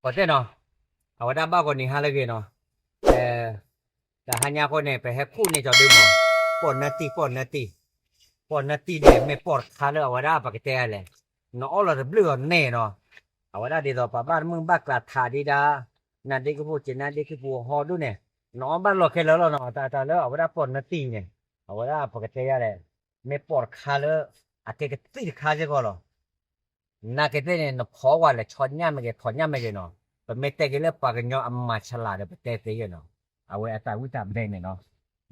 ကိးသ့ၣ်နီၤ, အဝဲဒၣ်ဘၣ်ဂီၤနံၤဟါလၢအဂ့ၤနီၤ, တဟါညါဃီန့ၣ် ပဟဲခိၣ်န့ၢ်ကီးဒုမး, ပီၣ်နၢတံၢ် ပီၣ်နၢတံၢ်, ပီၣ်နၢတံၢ်န့ၣ်မ့ၢ်ပီၣ်တခါလၢအဝဲဒၣ်ပကတဲလဲၣ်, နအီၣ်လီၤတဘျုးအီၤန့ၣ်နီၤ, အဝဲဒၣ်ဒ်သိးပှၤဘၣ်မုၢ်ဘၣ်ကျးထးဒံးဒၣ်, နဒ့ကပူၤက့ၤနဒ့ကပူၤဟီဒိၣ်န့ၣ်, နအီၣ်ဘၣ်လီၤခဲလၢာ်လီၤနီၤ, တၢ်တၢ်လၢအဝဲဒၣ်ပီၣ်နၢတံၢ်န့ၣ်, အဝဲဒၣ်ပကတဲယါလဲၣ်, မ့ၢ်ပီၣ်တခါလၢ အကဲကသံၣ်တခါစ့ၢ်ကီးလီၤ. နာ်က့သ့ၣ်န့ၣ် နဖီဝဲလဲၤဆီညၣ်မ့ၢ်ဂ့ၤ ဖီညၣ်မ့ၢ်ဂ့ၤနီၤ, ပမ့ၢ်တဲက့ၤလၢပှၤကညီအမၤဆလးဒီးပတဲသ့ယဲၢ်နီၤ, အဝဲအတၢ်ဝံတၢ်ဘဲန့ၣ်နီၤ,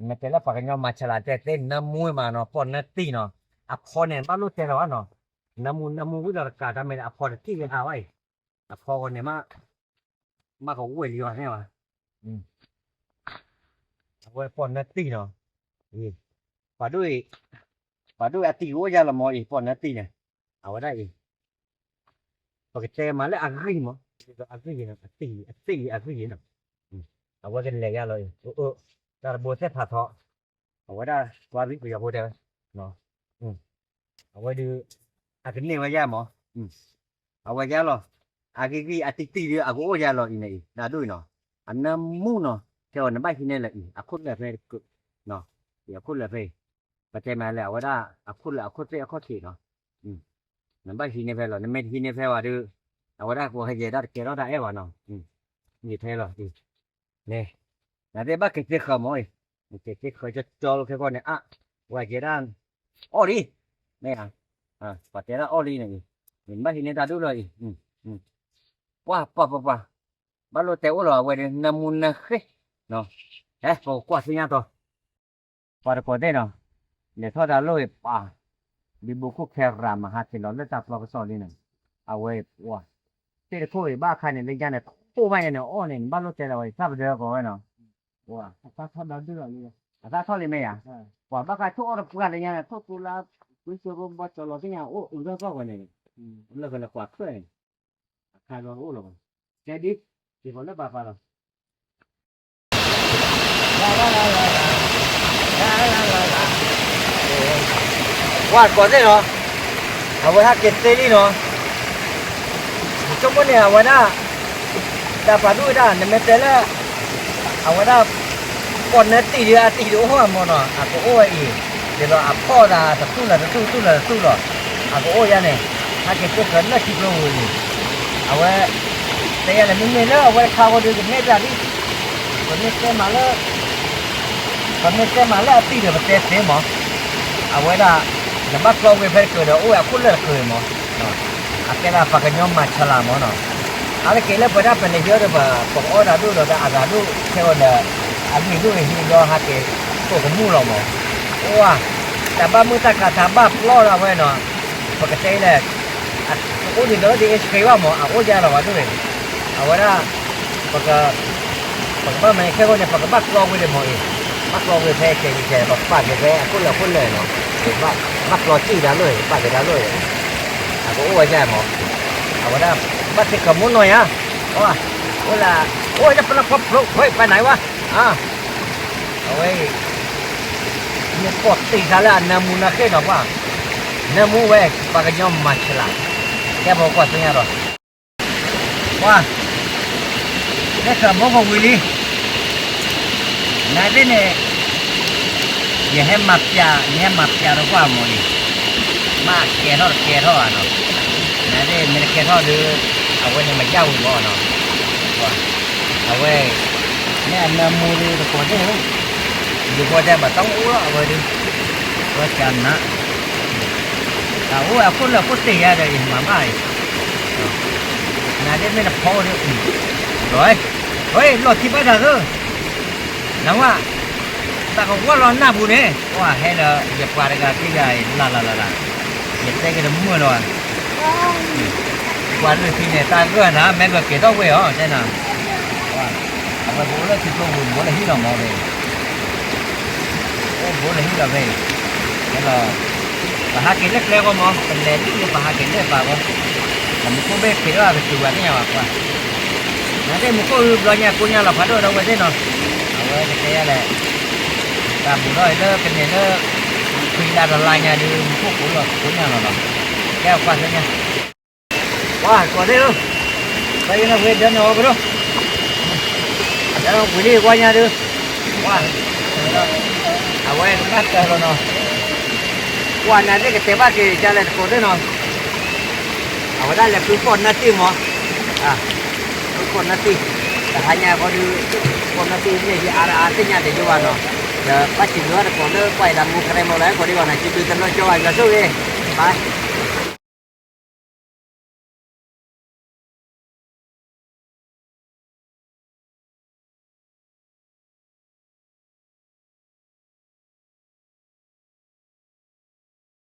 မ့ၢ်တဲလၢပှၤကညီမၤဆလးတဲသ့ နၢမူမးနီၤ ပီၣ်နၢတံၢ်နီၤ, အဖီန့ၣ် ဘၣ်လိၣ်တဲလီၤဘၣ်နီၤ, နၢမူနၢမူဝံၤလီၤတကးတၢ်မ့ၢ်အဖီတထံၣ်ဝဲအါဘၣ်အံၤ, အဖီဂီၤန့ၣ်မး မ့ၢ်ကဝဲၢ်လံအီၤန့ၣ်ဘၣ်, အဝဲပီၣ်နၢတံၢ်နီၤ, ပှၤဒိၣ်အံၤ, ပှၤဒိၣ်အတံၢ်ကအိၣ်ယါလီၤမးအံၤ ပီၣ်နၢတံၢ်န့ၣ်, အဝဲဒၣ်အံၤ ပကတဲမးလၢအဂံၢ်မး, အဂံၢ်, အသ့ၣ်အဂံၢ်နီၤ, အဝဲကလဲၤယါလီၤအံၤ, တၢ်တဘိသ့ၣ်ဖးထီ, အဝဲဒၣ်ကွၢ်ဘံပယီၤဖိတဲဝဲ, အဝဲဒုး, အကန့ၢ်ဝဲယါမး, အဝဲယါလီၤ, အဂံၢ်ဂံၢ်အတံၢ်တံၢ်ဒုး အကအိၣ်ယါလီၤအံၤန့ၣ်အံၤ နဒိၣ်အံၤနီၤ, အနၢမူနီၤ, ကဲအီၤနဘၣ်ဟံးန့ၢ်လၢအံၤ အခိၣ်လၢာ်ဖဲ, အခိၣ်လၢာ်ဖဲအံၤ, ပတဲမးလၢအဝဲဒၣ် အခိၣ်လၢာ်အခိၣ်သ့ၣ်အခီၣ်ထံးနီၤ, နဘၣ်ဟံးန့ၢ်ဖဲလီၤ, နမ့ၢ်တဟံးန့ၢ်ဖဲဝဲဒုး, အဝဲဒၣ်ကဟဲယဲၤဒၣ်တကဲထီၣ်တၢ်အဲၣ်ဘၣ်နီၤ, ယထဲလီၤ, န့ၣ်, နသ့ၣ်ဘၣ်က့ၤသ့ဃၢၤမးအံၤ, က့ၤသ့ဃၢၤကၠီကၠီလီၤခဲကီၢ်န့ၣ် အါ, ဝဲကဲဒၣ်, အီၣ်လံ, မ့ၢ်ဧါ, ပှၤတဲဒၣ်အီၣ်လံန့ၣ်အံၤ, နဘၣ်ဟံးန့ၢ်တၢ်ဒုၣ်လီၤအံၤ, ပှၤပှၤပှၤပှၤ, ဘၣ်လိၣ်တဲအိၣ်လီၤအဝဲဒုး နၢမူနၢဃ့, ဟဲပကကွၢ်ဆူညါတီၤ ပှၤတကိးသ့ၣ်နီၤ, လဲၤထီၣ်တၢ်လိၣ်အံၤပၢ်, ဘံဘူခိၣ်ခဲရၤမၤဟးက့ၤလီၤလၢတၢ်ပျီကစီၣ်လံန့ၣ်, အဝဲပှၤ, သ့ၣ်တခိၣ်အံၤဘၣ်အခါန့ၣ် လၢညါန့ၣ် ထိၣ်ဘၣ်ညါန့ၣ် အီၣ်န့ၣ် နဘၣ်လိၣ်တဲလီၤဝဲ သၣ်ပဒၢကီးဝဲနီၤ, အသၣ်ထီၣ်လံမ့ၢ်ယါ, ပှၤဘၣ်ဃးထိၣ်အီၣ်တပှၢ်လၢညါန့ၣ် ထိၣ်သူလါ, ကွ့စိရိဘီကၠီလီၤသ့ၣ်ညါအိၣ်အုးထီၣ်ကီၢ်ဝဲန့ၣ်, လၢကလဲၤကွၢ်ထွဲန့ၣ်, အခါဒီးအိၣ်လီၤ, ကဲဒ်, က့ၤပီၤလၢပှၤပှၤလီၤ ဝဲကိးသ့ၣ်နီၤ, အဝဲဟဲက့ၤသ့လံနီၤ, ယဆိကမိၣ်န့ၣ် အဝဲဒၣ်, တၢ်ပှၤဒိၣ်ဝဲဒၣ် နမ့ၢ်တဲလၢ, အဝဲဒၣ်, ပီၣ်နၢတံၢ်ဒီးအတံၢ်တအိၣ်မးနီၤ အကအိၣ်ဝဲအံၤ, ဒ်သိးအဖီၣ်သးတထူၣ်လၢတထူၣ်တထူၣ်လၢတထူၣ်လီၤ, အကအိၣ်ယါန့ၣ်, ဟဲက့ၤသ့ဃၢၤလၢထံကျိပူၤအံၤ, အဝဲ, တဲယါလဲၣ်မ့မ့ၢ်လၢအဝဲတခါဃီဒီးကန့ၢ်တၢ်ဒ်, ပမ့ၢ်တဲမးလၢ ပမ့ၢ်တဲမးလၢအတံၢ်ဒီးပတဲသ့မး, အဝဲဒၣ်, နဘၣ်ကျီကွံာ်ဖဲတကၢၤဒီးအိၣ်ဝဲအခိၣ်လၢာ်တကၢၤမး, အကဲဒၣ်ပှၤကညီမၤဆလးမးနီၤ, အါတက့ၢ်လၢပဝဲဒၣ်ပလဲၤဟံးအီၣ်ဒီးပှၤ ပကအီၣ်တၢ်ဒိၣ်ဒီးတၢ်အဂၤဒိၣ်ခဲဂီၤဒီး, အဂ့ၢ်ဒိၣ်ဂ့ၤဟံးဒီးဟဲက့ၤ, သိၣ်ကမူၣ်လီၤမး, အိၣ်ဧါ, တၢ်ဘၣ်မုၢ်တၢ်ခါတၢ်ဘၣ်ပျီဒၣ်ဝဲနီၤ, ပကတဲလဲၣ် ပအိၣ်ဒ်သိးလၢဒ်အ့ၣ်ဆှံဘၣ်မး အအိၣ်ယါလီၤဝဲဒၣ်, အဝဲဒၣ်, ပက, ပကဘၣ်မၤခဲဂီၢ်န့ၣ် ပကဘၣ်ကျီကွံာ်ဒံးမးအံၤ, ဘၣ်ကျီကွံာ်ဖဲကဲကဲ ပပာ်က့ၤဖဲအခိၣ်လၢာ်အခိၣ်လၢာ်နီၤ, ဘၣ်ကျီစံၣ်တၢ်လီၢ် ပာ်က့ၤတၢ်လီၢ်, အကအိၣ်ဝဲယါမး, အဝဲဒၣ်, ဘၣ်သ့ၣ်ခၢၣ်မူနီၤယါ, အိၣ်လၢ, အိၣ်လၢပလီၢ်ဖီဖျိခွဲးပနၢ်ဝါ, အဝဲ မ့ၢ်ပီၣ်တံၢ်သးလၢအနၢမူနၢဃ့နီၤပှၤ, နၢမူဝဲ ပှၤကညီမၤဆလး, ကဲပကွၢ်ဆူညါဒီး, ပှၤ, သ့ၣ်ခၢၣ်မူကဝံၤလံ, နသ့ၣ်န့ၣ်, ယဟဲမၤပျး ယဟဲမၤပျးဒီးပှၤမးအံၤ, မ့ၢ်ကဲထီၣ်တကဲထီၣ်ဘၣ်နီၤ, နသ့ၣ်မ့ၢ်တကဲထီၣ်ဒီး, အဝဲန့ၣ်မ့ၢ်ယၢ်ဝံၤဘၣ်နီၤ, အဝဲ, မ့ၢ်အနၢမူဒီးတကိးသ့ၣ်ဧၢ, ဒုးပှၤတဲဘၣ်တၢ်အိၣ်လီၤအဝဲဒီး, ပှၤကနၣ်, အအိၣ်အခိၣ်လၢာ်ခိၣ်သ့ၣ်ယါဒီးအံၤမၤဘၣ်အံၤ, နသ့ၣ်မ့ၢ်တဖီဒီး, လီၤ, လီၤထံဘၣ်တၢ်သၢ, နဝဲ, တၢ်ကဝီၤလီၤနၢ်ပူၤန့ၣ် ပှၤဟဲလၢယပှၤတဂၤတဂၤအံၤ လၢ်လၢ်လၢ်လၢ်, ယတဲက့ၤတမုာ်လီၤ, ပှၤလၢထံန့ၣ် တၢ်ဂၢၢ်နၤ မ့ၢ်ကကဲထီၣ်ဝဲအီၤ တဲနၤ, အဝဲပအိၣ်လၢထံကျိပူၤ ဘိးလၢဟံၣ်လီၤမးဝဲ, အိၣ်ဘိးလၢဟံၣ်လီၤဝဲအံၤ, ဟဲလီၤ, ပဟးက့ၤလၢကျဲဂီၢ်မး ပလဲၤဒ်န့ၣ် ပဟးက့ၤလၢပာ်ဂီၢ်, ဒီးမူခိၣ်ဘ့ၣ်က့ၤထီၣ်ကတုၤဝဲသ့ၣ်ညါဘၣ်ပှၤ, နသ့ၣ်မူခိၣ်အုးဘျီညါကိးညါလီၤဖးဒိၣ်ဒီးဝဲသ့ၣ်နီၤ, အဝဲကတဲယါလဲၣ် တၢ်ဘူးထီၣ်အံၤလၢကန့ၢ်လၢ ခွံလါတလါညါဒီး မူခိၣ်ကိးလီၤကိးညါလီၤလီၤ, ကဲကွၢ်ဆူညါ, ပှၤကိးသ့ၣ်ဧၢ, ဘၣ်ယဲနီၤ ဝဲဒၢနီၤ ကဒိၣ်, ဒၢနီၤ ဝံၤလံ ကွၢ်ညါဒုး, ကွၢ်, အဝဲကဘၣ်တၢ်လီၤနီၤ, ကွၢ်နၤသ့ၣ်ကတဲဘၣ်က့ၤကလဲၣ်တကိးသ့ၣ်နီၤ, အဝဲဒၣ်လဲၤဃုဖီၣ်နၢ်တံၢ်မး, ဃုဖီၣ်နၢ်တံၢ်, တဟါညါဃီဒုး, ဖီၣ်နၢ်တံၢ်န့ၣ်ယအါအါသ့ၣ်ညါတယိဘၣ်နီၤ, ဒီးဘၣ်စံးဘျုးတကိးလၢကွၢ်အံၤလၢမူခရဲမီၤလီၤ ဟဲကိးဒံးဂီၤနၤ စံးဘျုးတနီၤကၠီဘၣ် ယွၤဆိၣ်ဂ့ၤ, bye.